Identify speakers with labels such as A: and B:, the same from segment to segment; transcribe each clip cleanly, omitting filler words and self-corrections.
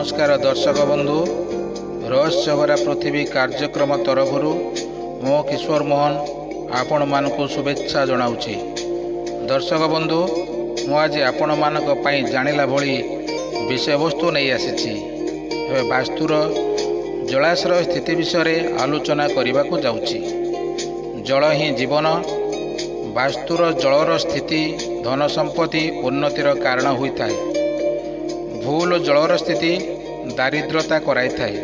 A: ନମସ୍କାର ଦର୍ଶକ ବନ୍ଧୁ, ରହସ୍ୟଭରା ପୃଥିବୀ କାର୍ଯ୍ୟକ୍ରମ ତରଫରୁ ମୁଁ କିଶୋର ମୋହନ ଆପଣମାନଙ୍କୁ ଶୁଭେଚ୍ଛା ଜଣାଉଛି। ଦର୍ଶକ ବନ୍ଧୁ, ମୁଁ ଆଜି ଆପଣମାନଙ୍କ ପାଇଁ ଜାଣିଲା ଭଳି ବିଷୟବସ୍ତୁ ନେଇ ଆସିଛି। ଏବେ ବାସ୍ତୁର ଜଳାଶୟ ସ୍ଥିତି ବିଷୟରେ ଆଲୋଚନା କରିବାକୁ ଯାଉଛି। ଜଳ ହିଁ ଜୀବନ। ବାସ୍ତୁର ଜଳର ସ୍ଥିତି ଧନ ସମ୍ପତ୍ତି ଉନ୍ନତିର କାରଣ ହୋଇଥାଏ। ଭୁଲ ଜଳର ସ୍ଥିତି ଦାରିଦ୍ରତା କରାଇଥାଏ।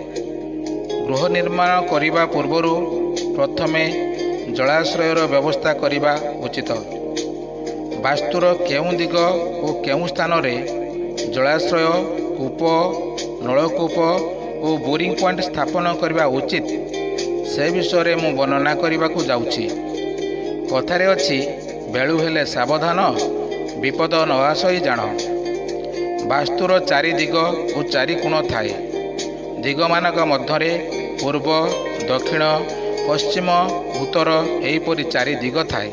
A: ଗୃହ ନିର୍ମାଣ କରିବା ପୂର୍ବରୁ ପ୍ରଥମେ ଜଳାଶ୍ରୟର ବ୍ୟବସ୍ଥା କରିବା ଉଚିତ। ବାସ୍ତୁର କେଉଁ ଦିଗ ଓ କେଉଁ ସ୍ଥାନରେ ଜଳାଶ୍ରୟ, କୂପ, ନଳକୂପ ଓ ବୋରିଂ ପଏଣ୍ଟ ସ୍ଥାପନ କରିବା ଉଚିତ, ସେ ବିଷୟରେ ମୁଁ ବର୍ଣ୍ଣନା କରିବାକୁ ଯାଉଛି। କଥାରେ ଅଛି, ବେଳୁ ହେଲେ ସାବଧାନ, ବିପଦ ନ ଆସଇ ଜାଣ। ବାସ୍ତୁର ଚାରି ଦିଗ ଓ ଚାରି କୋଣ ଥାଏ। ଦିଗମାନଙ୍କ ମଧ୍ୟରେ ପୂର୍ବ, ଦକ୍ଷିଣ, ପଶ୍ଚିମ, ଉତ୍ତର ଏହିପରି ଚାରି ଦିଗ ଥାଏ।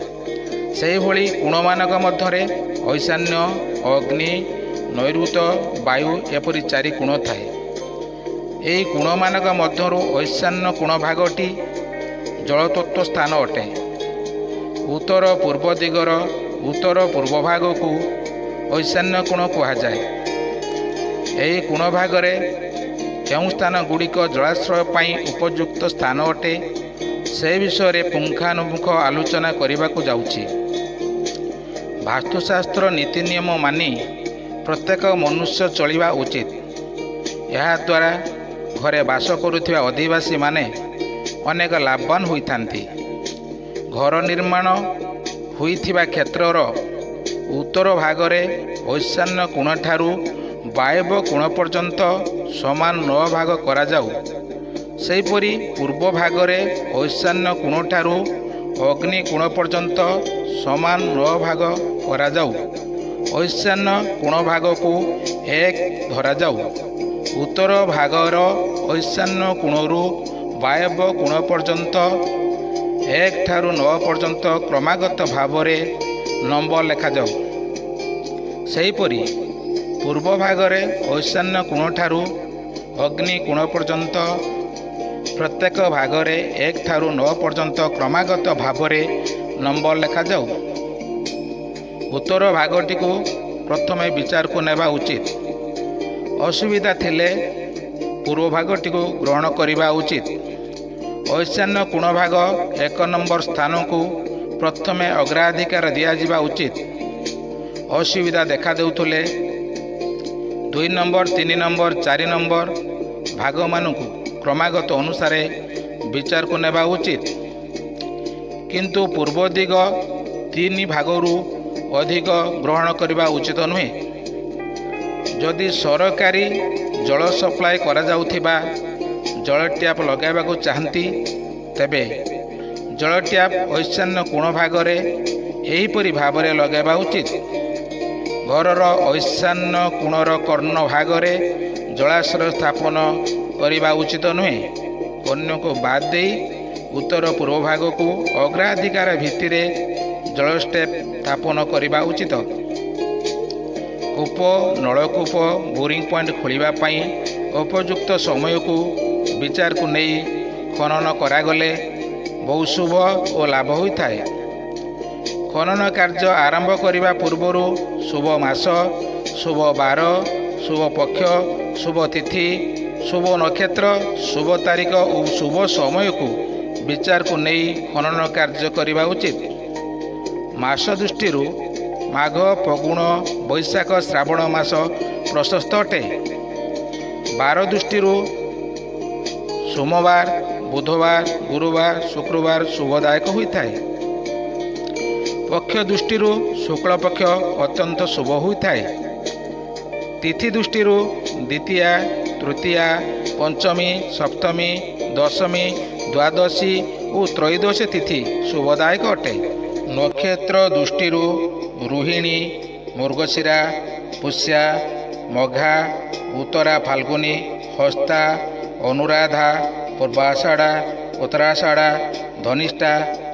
A: ସେହିଭଳି କୋଣମାନଙ୍କ ମଧ୍ୟରେ ଐଶାନ୍ୟ, ଅଗ୍ନି, ନୈଋତ, ବାୟୁ ଏପରି ଚାରି କୋଣ ଥାଏ। ଏହି କୋଣମାନଙ୍କ ମଧ୍ୟରୁ ଐଶାନ୍ୟ କୋଣ ଭାଗଟି ଜଳତତ୍ତ୍ୱ ସ୍ଥାନ ଅଟେ। ଉତ୍ତର ପୂର୍ବ ଦିଗର ଉତ୍ତର ପୂର୍ବ ଭାଗକୁ ଐଶାନ୍ୟ କୋଣ କୁହାଯାଏ। ଏହି କୋଣ ଭାଗରେ କେଉଁ ସ୍ଥାନ ଗୁଡ଼ିକ ଜଳାଶ୍ରୟ ପାଇଁ ଉପଯୁକ୍ତ ସ୍ଥାନ ଅଟେ, ସେ ବିଷୟରେ ପୁଙ୍ଖାନୁପୁଙ୍ଖ ଆଲୋଚନା କରିବାକୁ ଯାଉଛି। ବାସ୍ତୁଶାସ୍ତ୍ର ନୀତି ନିୟମ ମାନି ପ୍ରତ୍ୟେକ ମନୁଷ୍ୟ ଚଳିବା ଉଚିତ। ଏହାଦ୍ୱାରା ଘରେ ବାସ କରୁଥିବା ଅଧିବାସୀମାନେ ଅନେକ ଲାଭବାନ ହୋଇଥାନ୍ତି। ଘର ନିର୍ମାଣ ହୋଇଥିବା କ୍ଷେତ୍ରର ଉତ୍ତର ଭାଗରେ ଐଶାନ୍ୟ କୋଣଠାରୁ ବାୟବ୍ୟ କୋଣ ପର୍ଯ୍ୟନ୍ତ ସମାନ 9 ଭାଗ କରାଯାଉ। ସେହିପରି ପୂର୍ବ ଭାଗରେ ଐଶାନ୍ୟ କୋଣଠାରୁ ଅଗ୍ନି କୋଣ ପର୍ଯ୍ୟନ୍ତ ସମାନ 9 ଭାଗ କରାଯାଉ। ଐଶାନ୍ୟ କୋଣ ଭାଗକୁ 1 ଧରାଯାଉ। ଉତ୍ତର ଭାଗର ଐଶାନ୍ୟ କୋଣରୁ ବାୟବ୍ୟ କୋଣ ପର୍ଯ୍ୟନ୍ତ 1 ଠାରୁ 9 ପର୍ଯ୍ୟନ୍ତ କ୍ରମାଗତ ଭାବରେ ନମ୍ବର ଲେଖାଯାଉ। ସେହିପରି ପୂର୍ବ ଭାଗରେ ଐଶାନ୍ୟ କୋଣଠାରୁ ଅଗ୍ନି କୋଣ ପର୍ଯ୍ୟନ୍ତ ପ୍ରତ୍ୟେକ ଭାଗରେ 1 ଠାରୁ 9 ପର୍ଯ୍ୟନ୍ତ କ୍ରମାଗତ ଭାବରେ ନମ୍ବର ଲେଖାଯାଉ। ଉତ୍ତର ଭାଗଟିକୁ ପ୍ରଥମେ ବିଚାରକୁ ନେବା ଉଚିତ। ଅସୁବିଧା ଥିଲେ ପୂର୍ବ ଭାଗଟିକୁ ଗ୍ରହଣ କରିବା ଉଚିତ। ଐଶାନ୍ୟ କୋଣ ଭାଗ 1 ନମ୍ବର ସ୍ଥାନକୁ ପ୍ରଥମେ ଅଗ୍ରାଧିକାର ଦିଆଯିବା ଉଚିତ। ଅସୁବିଧା ଦେଖାଦେଉଥିଲେ 2 ନମ୍ବର, 3 ନମ୍ବର, 4 ନମ୍ବର ଭାଗମାନଙ୍କୁ କ୍ରମାଗତ ଅନୁସାରେ ବିଚାରକୁ ନେବା ଉଚିତ। କିନ୍ତୁ ପୂର୍ବ ଦିଗ 3 ଭାଗରୁ ଅଧିକ ଗ୍ରହଣ କରିବା ଉଚିତ ନୁହେଁ। ଯଦି ସରକାରୀ ଜଳ ସପ୍ଲାଏ କରାଯାଉଥିବା ଜଳ ଟ୍ୟାପ୍ ଲଗାଇବାକୁ ଚାହାନ୍ତି, ତେବେ ଜଳ ଟ୍ୟାପ୍ ଐଶାନ୍ୟ କୋଣ ଭାଗରେ ଏହିପରି ଭାବରେ ଲଗାଇବା ଉଚିତ। ଘରର ଐଶାନ୍ୟ କୋଣର କର୍ଣ୍ଣ ଭାଗରେ ଜଳାଶ୍ରୟ ସ୍ଥାପନ କରିବା ଉଚିତ ନୁହେଁ। କନ୍ୟକୁ ବାଦ ଦେଇ ଉତ୍ତର ପୂର୍ବ ଭାଗକୁ ଅଗ୍ରାଧିକାର ଭିତ୍ତିରେ ଜଳ ଟ୍ୟାପ୍ ସ୍ଥାପନ କରିବା ଉଚିତ। କୂପ, ନଳକୂପ, ବୋରିଂ ପଏଣ୍ଟ ଖୋଳିବା ପାଇଁ ଉପଯୁକ୍ତ ସମୟକୁ ବିଚାରକୁ ନେଇ ଖନନ କରାଗଲେ ବହୁ ଶୁଭ ଓ ଲାଭ ହୋଇଥାଏ। ଖନନ କାର୍ଯ୍ୟ ଆରମ୍ଭ କରିବା ପୂର୍ବରୁ ଶୁଭ ମାସ, ଶୁଭ ବାର, ଶୁଭ ପକ୍ଷ, ଶୁଭ ତିଥି, ଶୁଭ ନକ୍ଷତ୍ର, ଶୁଭ ତାରିଖ ଓ ଶୁଭ ସମୟକୁ ବିଚାରକୁ ନେଇ ଖନନ କାର୍ଯ୍ୟ କରିବା ଉଚିତ। ମାସ ଦୃଷ୍ଟିରୁ ମାଘ, ଫଗୁଣ, ବୈଶାଖ, ଶ୍ରାବଣ ମାସ ପ୍ରଶସ୍ତ ଅଟେ। ବାର ଦୃଷ୍ଟିରୁ ସୋମବାର, ବୁଧବାର, ଗୁରୁବାର, ଶୁକ୍ରବାର ଶୁଭଦାୟକ ହୋଇଥାଏ। ପକ୍ଷ ଦୃଷ୍ଟିରୁ ଶୁକ୍ଳପକ୍ଷ ଅତ୍ୟନ୍ତ ଶୁଭ ହୋଇଥାଏ। ତିଥି ଦୃଷ୍ଟିରୁ ଦ୍ୱିତୀୟା, ତୃତୀୟା, ପଞ୍ଚମୀ, ସପ୍ତମୀ, ଦଶମୀ, ଦ୍ୱାଦଶୀ ଓ ତ୍ରୟୋଦଶୀ ତିଥି ଶୁଭଦାୟକ ଅଟେ। ନକ୍ଷତ୍ର ଦୃଷ୍ଟିରୁ ରୋହିଣୀ, ମୃଗଶିରା, ପୁଷ୍ୟା, ମଘା, ଉତ୍ତରା ଫାଲ୍ଗୁନୀ, ହସ୍ତା, ଅନୁରାଧା, ପୂର୍ବାଷାଢ଼ା, ଉତ୍ତରାଷାଢ଼ା, ଧନିଷ୍ଠା,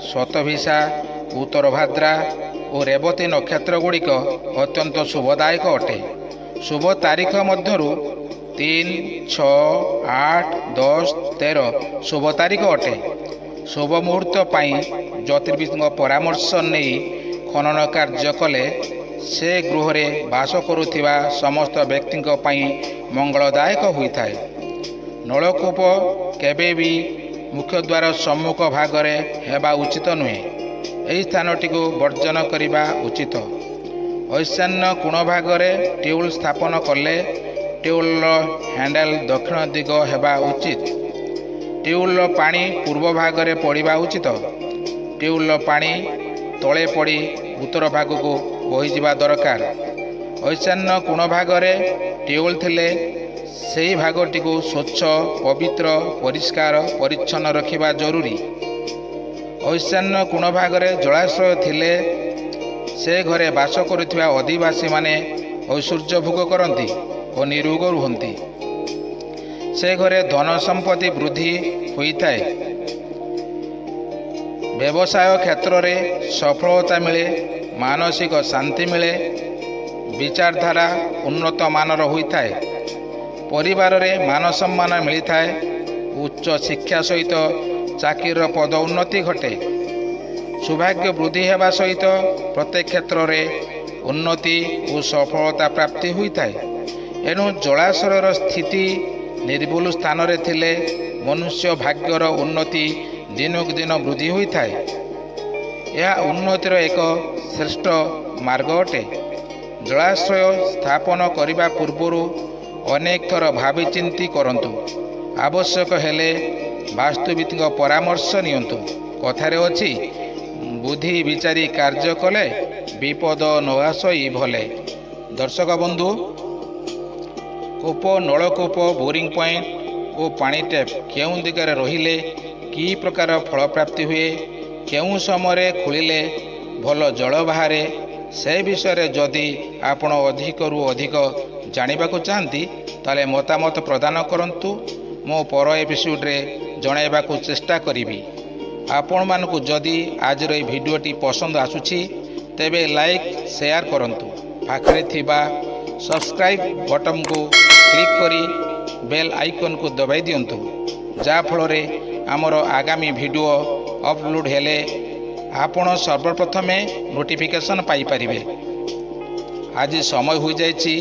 A: ଶତଭିଷା, ଉତ୍ତରଭାଦ୍ରା ଓ ରେବତୀ ନକ୍ଷତ୍ର ଗୁଡ଼ିକ ଅତ୍ୟନ୍ତ ଶୁଭଦାୟକ ଅଟେ। ଶୁଭ ତାରିଖ ମଧ୍ୟରୁ 3, 6, 8, 10, 13 ଶୁଭ ତାରିଖ ଅଟେ। ଶୁଭ ମୁହୂର୍ତ୍ତ ପାଇଁ ଜ୍ୟୋତିର୍ବିଦଙ୍କ ପରାମର୍ଶ ନେଇ ଖନନ କାର୍ଯ୍ୟ କଲେ ସେ ଗୃହରେ ବାସ କରୁଥିବା ସମସ୍ତ ବ୍ୟକ୍ତିଙ୍କ ପାଇଁ ମଙ୍ଗଳଦାୟକ ହୋଇଥାଏ। ନଳକୂପ କେବେ ବି ମୁଖ୍ୟଦ୍ୱାର ସମ୍ମୁଖ ଭାଗରେ ହେବା ଉଚିତ ନୁହେଁ। ଏହି ସ୍ଥାନଟିକୁ ବର୍ଜନ କରିବା ଉଚିତ। ଐଶାନ୍ୟ କୋଣ ଭାଗରେ ଟ୍ୟୁବଲ୍ ସ୍ଥାପନ କଲେ ଟ୍ୟୁବଲ୍ର ହ୍ୟାଣ୍ଡେଲ ଦକ୍ଷିଣ ଦିଗ ହେବା ଉଚିତ। ଟ୍ୟୁବଲ୍ର ପାଣି ପୂର୍ବ ଭାଗରେ ପଡ଼ିବା ଉଚିତ। ଟ୍ୟୁବଲ୍ର ପାଣି ତଳେ ପଡ଼ି ଉତ୍ତର ଭାଗକୁ ବହିଯିବା ଦରକାର। ଐଶାନ୍ୟ କୋଣ ଭାଗରେ ଟ୍ୟୁବଲ୍ ଥିଲେ ସେହି ଭାଗଟିକୁ ସ୍ୱଚ୍ଛ, ପବିତ୍ର, ପରିଷ୍କାର ପରିଚ୍ଛନ୍ନ ରଖିବା ଜରୁରୀ। ଐଶାନ୍ୟ କୋଣ ଭାଗରେ ଜଳାଶୟ ଥିଲେ ସେ ଘରେ ବାସ କରୁଥିବା ଅଧିବାସୀମାନେ ଐଶ୍ୱର୍ଯ୍ୟ ଭୋଗ କରନ୍ତି ଓ ନିରୋଗ ରୁହନ୍ତି। ସେ ଘରେ ଧନ ସମ୍ପତ୍ତି ବୃଦ୍ଧି ହୋଇଥାଏ। ବ୍ୟବସାୟ କ୍ଷେତ୍ରରେ ସଫଳତା ମିଳେ, ମାନସିକ ଶାନ୍ତି ମିଳେ, ବିଚାରଧାରା ଉନ୍ନତ ମାନର ହୋଇଥାଏ, ପରିବାରରେ ମାନ ସମ୍ମାନ ମିଳିଥାଏ, ଉଚ୍ଚ ଶିକ୍ଷା ସହିତ ଚାକିରିର ପଦ ଉନ୍ନତି ଘଟେ, ସୌଭାଗ୍ୟ ବୃଦ୍ଧି ହେବା ସହିତ ପ୍ରତ୍ୟେକ କ୍ଷେତ୍ରରେ ଉନ୍ନତି ଓ ସଫଳତା ପ୍ରାପ୍ତି ହୋଇଥାଏ। ଏଣୁ ଜଳାଶୟର ସ୍ଥିତି ନିର୍ଭୁଲ ସ୍ଥାନରେ ଥିଲେ ମନୁଷ୍ୟ ଭାଗ୍ୟର ଉନ୍ନତି ଦିନକୁ ଦିନ ବୃଦ୍ଧି ହୋଇଥାଏ। ଏହା ଉନ୍ନତିର ଏକ ଶ୍ରେଷ୍ଠ ମାର୍ଗ ଅଟେ। ଜଳାଶୟ ସ୍ଥାପନ କରିବା ପୂର୍ବରୁ ଅନେକ ଥର ଭାବିଚିନ୍ତି କରନ୍ତୁ। ଆବଶ୍ୟକ ହେଲେ ବାସ୍ତୁବିତ୍ଙ୍କ ପରାମର୍ଶ ନିଅନ୍ତୁ। କଥାରେ ଅଛି, ବୁଦ୍ଧି ବିଚାରି କାର୍ଯ୍ୟ କଲେ ବିପଦ ନ ଆସଇ ଭଲେ। ଦର୍ଶକ ବନ୍ଧୁ, କୂପ, ନଳକୂପ, ବୋରିଂ ପଏଣ୍ଟ ଓ ପାଣି ଟ୍ୟାପ୍ କେଉଁ ଦିଗରେ ରହିଲେ କି ପ୍ରକାର ଫଳ ପ୍ରାପ୍ତି ହୁଏ, କେଉଁ ସମୟରେ ଖୋଳିଲେ ଭଲ ଜଳ ବାହାରେ, ସେ ବିଷୟରେ ଯଦି ଆପଣ ଅଧିକରୁ ଅଧିକ ଜାଣିବାକୁ ଚାହାନ୍ତି, ତାହେଲେ ମତାମତ ପ୍ରଦାନ କରନ୍ତୁ। ମୁଁ ପର ଏପିସୋଡ଼ରେ ଜଣାଇବାକୁ ଚେଷ୍ଟା କରିବି। ଆପଣମାନଙ୍କୁ ଯଦି ଆଜିର ଏହି ଭିଡ଼ିଓଟି ପସନ୍ଦ ଆସୁଛି, ତେବେ ଲାଇକ୍, ସେୟାର କରନ୍ତୁ। ପାଖରେ ଥିବା ସବସ୍କ୍ରାଇବ୍ ବଟନ୍କୁ କ୍ଲିକ୍ କରି ବେଲ୍ ଆଇକନ୍କୁ ଦବାଇ ଦିଅନ୍ତୁ, ଯାହାଫଳରେ ଆମର ଆଗାମୀ ଭିଡ଼ିଓ ଅପଲୋଡ଼ ହେଲେ ଆପଣ ସର୍ବପ୍ରଥମେ ନୋଟିଫିକେସନ୍ ପାଇପାରିବେ। ଆଜି ସମୟ ହୋଇଯାଇଛି,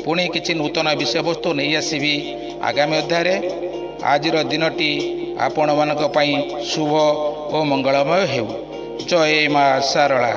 A: ପୁଣି କିଛି ନୂତନ ବିଷୟବସ୍ତୁ ନେଇ ଆସିବି ଆଗାମୀ ଅଧ୍ୟାୟରେ। ଆଜିର ଦିନଟି ଆପଣମାନଙ୍କ ପାଇଁ ଶୁଭ ଓ ମଙ୍ଗଳମୟ ହେଉ। ଜୟ ମା ଶାରଳା।